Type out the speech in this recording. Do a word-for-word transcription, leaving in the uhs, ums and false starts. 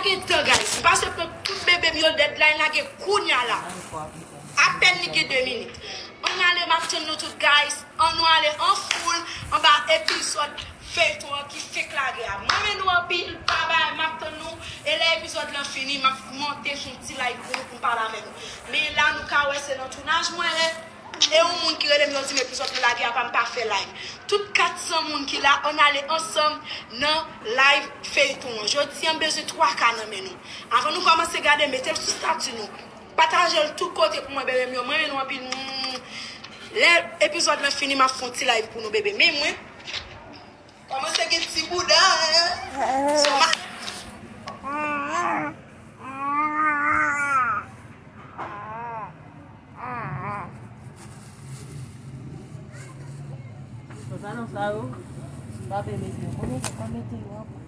Gen tan, guys. M pase pran tout bebe m yo, deadline la gen kounya la. Apèn li gen de minit. Ann ale, m ap tann nou tout, guys. Ann nou ale an foul anba epizòd feyton an ki fenk lage a. M renmen nou anpil, babay, m ap tann nou. E lè epizòd lan fini, m ap monte fè yon ti live pou nou, pou m pale avè nou. Men la, nou ka wè se nan tounaj mwen ye. E yon moun ki rele m, yo di m epizòd lan lage apa m pa fè live. Tout kat san moun ki la, ann ale ansanm nan live feyton an. Jodi a, m bezwen twa K nan men nou. Avan nou kòmanse gade, mete l sou stati nou. Pataje l tout kote pou mwen, bebe m yo. M renmen nou anpil. Mm. Lè epizòd lan fini, m ap fè yon ti live pou nou, bebe. Men mwen, kòmanse gen ti bouda, hein? So, ma- Pantalon sa yo, m pa vle mete yo. Konnen sa pa mete yo ankò.